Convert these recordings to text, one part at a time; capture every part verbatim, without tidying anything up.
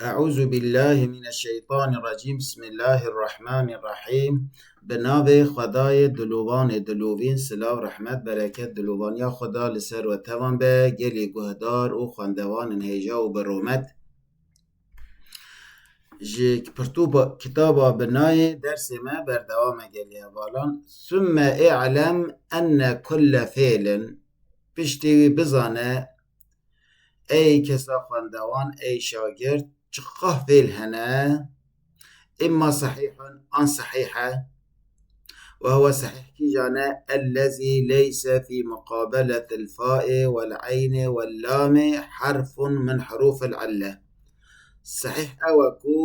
Eûzubillahimineşşeytanirracîm. Bismillahirrahmanirrahîm. Bi navê Xwedayê dilovan ê dilovîn, silav, rehmet, bereket, dilovaniya Xweda li ser we tevan be, gelî guhdar û xwendevanên hêja û bi rûmet. Ji pirtûka kitaba binayê dersê me berdewam e gelî hevalan. Sümme i'lem enne kulle fêlin, piştî wî bizane, ey kesa xwendewan, ey şagirt, çiqah fêl hene, imma sehîhun, an sehîh e, we huwe sehîh kîjan e, ellezî leyse fî muqabeletil faê wel eynê wel lamê herfun min hurufil ille. Sehîh ew e ku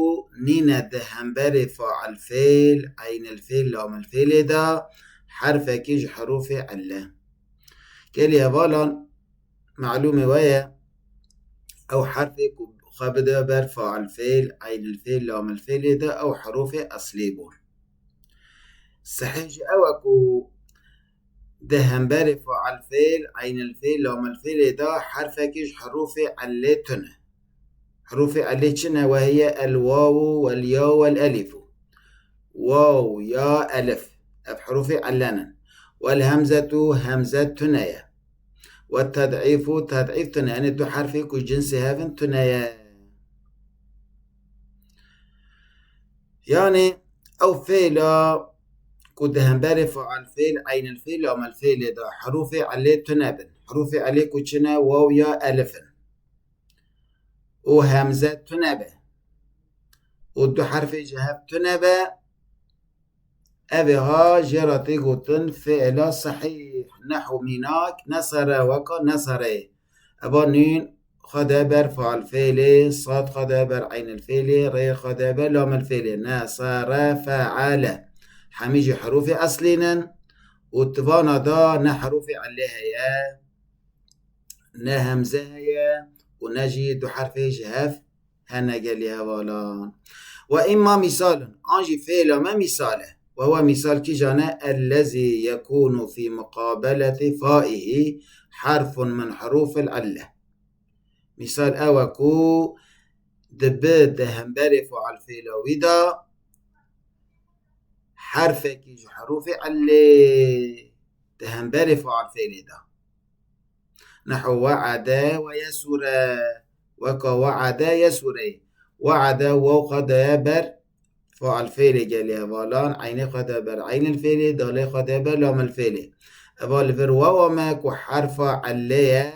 nîne di hemberê fail fêl, eynil fêl, lamil fêlê de herfekî ji herûfê ille. Gelî hevalan, malûmê we ye, ew herfê ku xwe bide ber fail fêl, eynil fêl, lamil fêlê de, ew herûfê eslî bûn. Sehîh jî ew e ku di hemberê fail fêl, eynil fêl, lamil fêlê de herfekî ji herûfê ellê tune. Herûfê ellê çi ne? Wehiye el wawu wel yawu wel elîfu. Waw, ya, elif. Ev herûfê ellen in. Wel hemzetu, hemze tune ye. Wel ted'îfu, ted'îf tune. Yanî du herfê ku cinsê hev in tune ye. Yanî ew fêla ku di hemberê fail fêl, eynil fêl, lamil fêlê de herûfê ellê tune bin. Herûfê ellê ku çi ne? Waw ya elif in. Û hemze tune be. Û du herfê ji hev tune be. Ev ê ha jê re tê gotin fiila sehîh. Nehw mînak, nesere weka neserê. Eva nûn xwe de ber fail fêlê, sad xwe de ber eynil fêlê, rê xwe de ber lamil fêlê. Nesere, feale. Hemî jî herûfê eslî nin û tivana da ne herûfê ellê heye, ne hemze heye û ne jî du herfê ji hev hene gelî hevalan. Ve imma mîsalun, an jî fêla me mîsal e. Ve huwe mîsal kîjan e? Ellezî yekûnu fî muqabeleti faihî herfun min herûfil ille. Mîsal ew e ku dibi di hemberê fail fêla wî de herfekî ji herûfê ellê di hemberê fail fêlê de. Nehu we'ade we yesure. Weka we'ade yesure. We'ade waw xwe daye ber fail fêlê gelê hevalan, eynê xwe daye ber eynil fêlê, dalê xwe daye ber lamil fêlê. Eva li vir wawa me ku herfa ellê ye,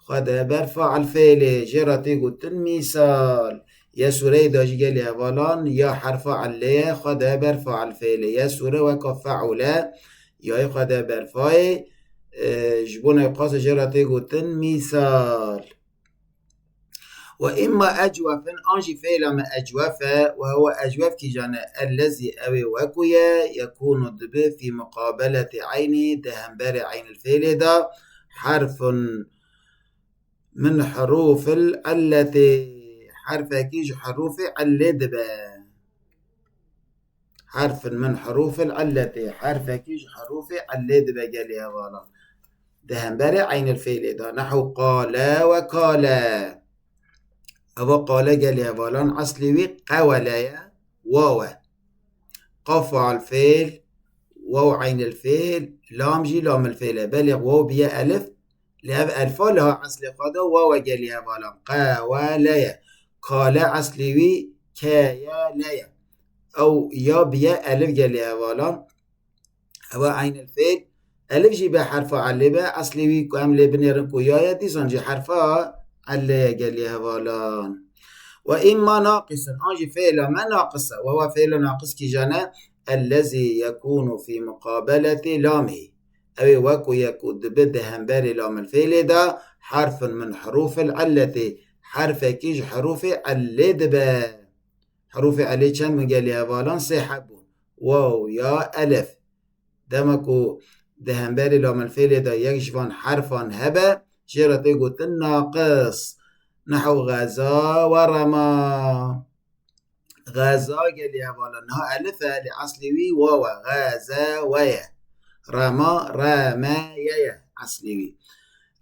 xwe daye ber fail fêlê. Jê re tê gotin mîsal. Yesure da jî gelê hevalan ya herfa ellê ye, xwe daye ber fail fêlê. Yesure weka feule, yayê xwe daye ber fayê, e, ji bo newqasê jê re tê gotin mîsal. Ve imma ecwefin, an jî fêla me ecwef e, ve huwe ecwef kîjan e? Ellezî, ew ê wekû ye, yekûnu dibi fî muqabeleti eynî, di hemberê eynil fêlê de, herfun min herûfil illetê, herfekî ji herûfê illê dibe. Herfin min herûfil illetê, herfekî ji herûfê illê dibe gelê hevalan. Di hemberê eynil fêlê de. Nehu qale we kale. Eva qale gelê hevalan eslê wî qewele ye, waw e. Qaf fail fêl, waw eynil fêl, lam jî lamil fêl e. Belê waw biye elif, lê ev elfa li ha eslê xwe de waw e gelê hevalan. Qewele ye. Kale eslê wî keyele ye. Ew ya biye elif gelê hevalan. Ewa eynil fêl. Elif jî be herfa ellê be. Eslê wî ku em lê binêrin ku ya ye, dîsan jî herfa ellê ye gelê hevalan. Ve imma naqisin. An jî fêla me naqis e. Ve we fêla naqis kîjan e? Ellezî yekûnu fî muqabeleti lamî. Ew ê wekû ye ku dibi di hemberê lamil fêlê de herfin min herûfil illetê. Herfekî ji herûfê ellê dibe. Herûfê ellê çend bûn gelê hevalan? Sê heb bûn. Waw, ya, elif. Dema ku di hemberê lamil fêlê de yek ji van herfan hebe, jê re tê gotin naqis. Nehu xeza we rema. Xeza gelê hevalan. Niha elif e, lê eslê wî waw e. Xeze we ye. Rema, remeye ye eslê wî.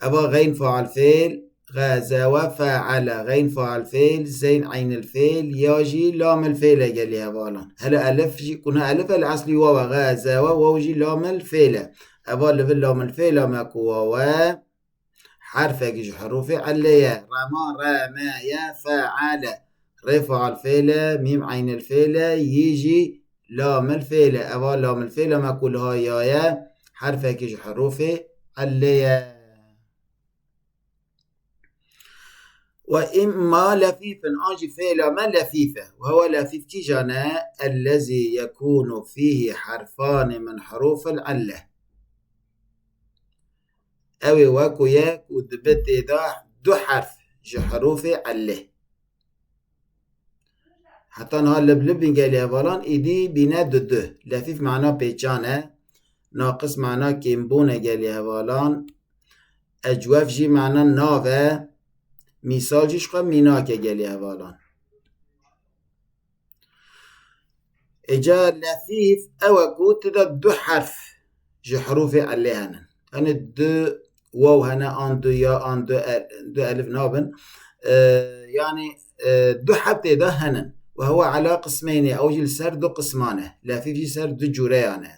Eva xeyn faal fêl, Xezewe feale. Xeyn faal fêl, zeyn eynil fêl, ya jî lamil fêl e gelî hevalan. Hele elif jî, kuna elif el eslî waw e. Xezewe, waw jî lamil fêl e. Eva li vir lamil fêla me ku waw e. Herfek ji herûfê ellê ye. Rema, remeye, feale. Rê faal fêl e, mîm eynil fêl e, yî jî lamil fêl e. Eva lamil fêla me ku liha ya ye, herfek ji herûfê ellê ye. Ve imma lefîfin, an jî fêla me lefîf e. Ve hewe lefîf kîjan e? Ellezî yekûnu fîhî herfani min herûfil elle. Ew ê wekû ye ku dibe tê de du herf ji herûfê ellê. Heta niha lib lib in gelî hevalan, îdî bîne du du. Lefîf mana pêçan e. Naqis mana kêmbûn e gelî hevalan. Ecwef jî mana nav e. Mîsal jî ji xwe mînak e gelî hevalan. Êca lefîf ew e ku tu de du herf ji herûfê ellê henin. Yanî du waw hene, an du ya, an du el-, du elif nabin. Ee, yanî, e, du heb tê de henin. Ve hewe ala qismeynê, ew jî li ser du qisman e. Lefîf jî ser du cûreyan e,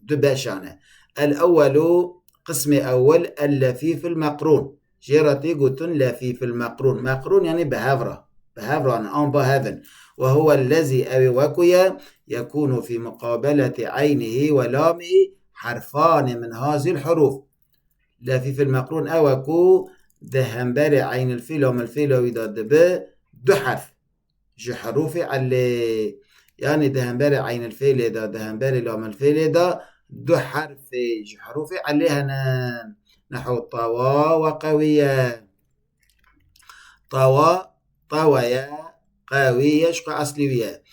du beşan e. El ewwelu, qismê ewwel, el lefîfil meqrûn. Jê re tê gotin lefîfil meqrûn. Meqrûn yanî bi hev re. Bi hev re ne, an ba hev in. Ve huwe ellezî, ew ê wekû ye, yekûnu fî muqabeleti eynihî ve lamihî herfani min hazîl hurûf. Lefîfil meqrûn ew e ku di hemberê eynil fîl lamil fîla wî de dibe du herf. Ji herûfê ellê. Yanî di hemberê eynil fêlê de, di hemberê lamil fêlê de du herfê ji herûfê ellê henin. Nehu tawa we qewiye. Tawa, tawa ye, qewî ye, ji xwe eslî wî ye.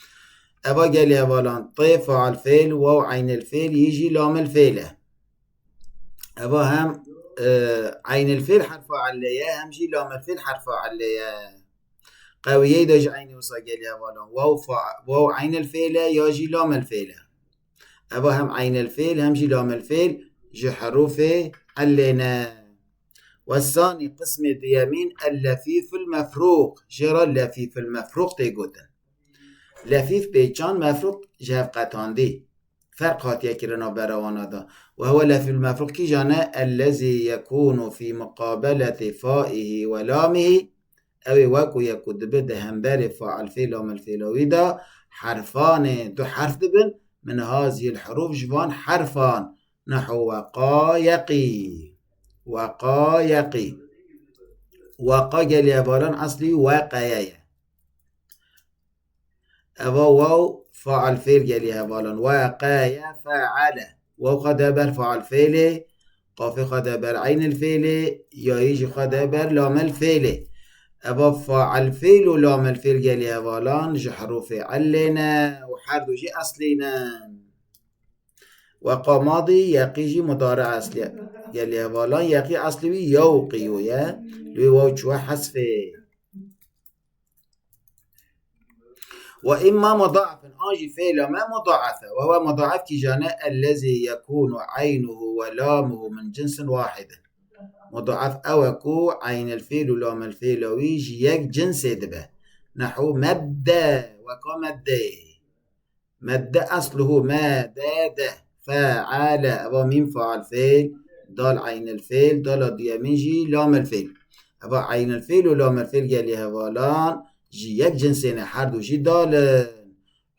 Eva gelî hevalan, tê faal fêl, waw eynil fêl, yî jî lamil fêl e. Eva hem, e, eynil fêl herfa ellê ye, hem jî lamil fêl herfa ellê ye. Qewiyeyê de jî eynî wisa gelî hevalan. Waw fa-, waw eynil fêl e ya jî lamil fêl e. Eva hem eynil fêl hem jî lamil fêl ji herûfê ellê ne. Wesanî qismê duyemîn el lefîfil mefrûq. Jê re lefîfil mefrûq tê gotin. Lefîf pêçan, mefrûq ji hev qetandî. Ferq hatiye kirin navbera wana de. Ve hewe lefîl mefrûq kîjan e? Ellezî yekûnu fî muqabeleti faihî ve lamihî. Ew ê wekû ye ku dibe di hemberê fail fêl lamil fêla wî de herfanê du herf dibin. Min hazîl hurûf ji van herfan. Nehu weqa yeqî. Weqa yeqî. Weqa gelî hevalan eslî weqeye ye. Eva waw faal fêl gelî hevalan. Weqeye feale. Waw xwe de ber faal fêlê, qafê xwe de ber eynil fêlê, yayî jî xwe de ber lamel fêlê. Eva faal fêl û lamel fêl gelî hevalan ji herûfê ellê ne û her du jî eslî ne. Weqa madî, yeqî jî mudare eslî ye. Gelî hevalan yeqî eslî wî yewqî ye. Li wê waw çûye hesfê. Ve imma mudaefin, an jî fêla me mudaef e. Ve huve mudaef kîjan e? Ellezî yekûnu eynuhu ve lamuhu min cinsin wahidin. Mudaef ew e ku eynil fîl û lamil fîla wî ji yek cinsê dibe. Nehu medde, weka meddeyê. Medde esluhu medede feale. Eva mîm faal fêl, dal eynil fêl, dala duyemîn jî lamil fêl. Eva eynil fêl û lamil fêl gelî hevalan ji yek cinsê ne, her du jî dal in.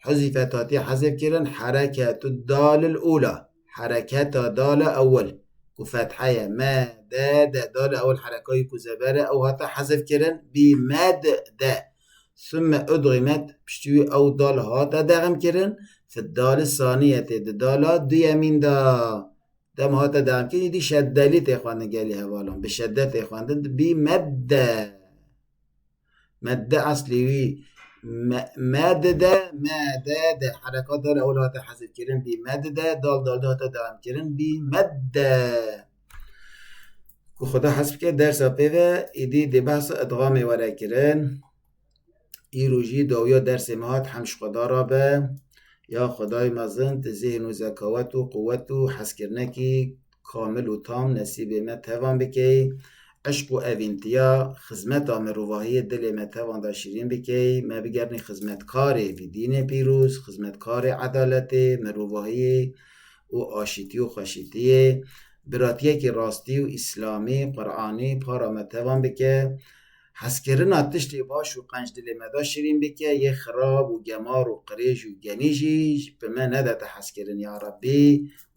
Huzîfet hatiye hezf kirin, hereketu dalil ula. Hereketa dala ewil ku fethe ye. Medede, dala ewil herekayî ku zeber e, ew hate hezf kirin, bî medde. Sümme udgimet, piştî wî ew dal hate dexm kirin, fi dali saniyetê, di dala duyemîn de. Dem hate dexm kirin, îdî şeddelî tê xwendin gelî hevalan. Bi şedde tê xwendin, bî medde. Medde eslî wî me-, medde, medede. Herekat dal ewil hate hezf kirin, bî medde, dal dal de hate dexm kirin, bî medde. Ku Xuda hesb ke dersa pê ve, îdî dê behsa idgamê were kirin. Îro jî dawiya dersê me hat, hem ji Xweda re be. Ya Xwedayê mezin, tu zihn û zekawet û quwet û hezkirinekî kamil û tam nesîbê me tevan bikey. eşq û evîntiya xizmeta mirovahiyê dilê me tevan de şirîn bikey, me bigernî xizmetkarê vî dînê pîroz, xizmetkarê edaletê, mirovahiyê û aşîtî û xweşîtiyê, biratiyekî rastî û îslamî, Quranî, para me tevan bike. Hezkirina tiştê baş û qenc dilê me de şirîn bike, yê xirab û gemar û qirêj û genî jî bi me nedete hezkirin ya Rebbî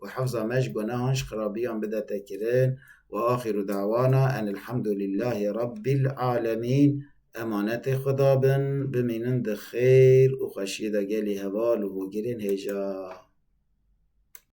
û hefza me ji gunehan, ji xirabiyan bidete kirin. Ve axiru dawana en elhamdulillahî Rebbîl alemîn. Emanetê Xweda bin, bimînin di xêr û xweşiyê de gelî heval û hogirên hêja.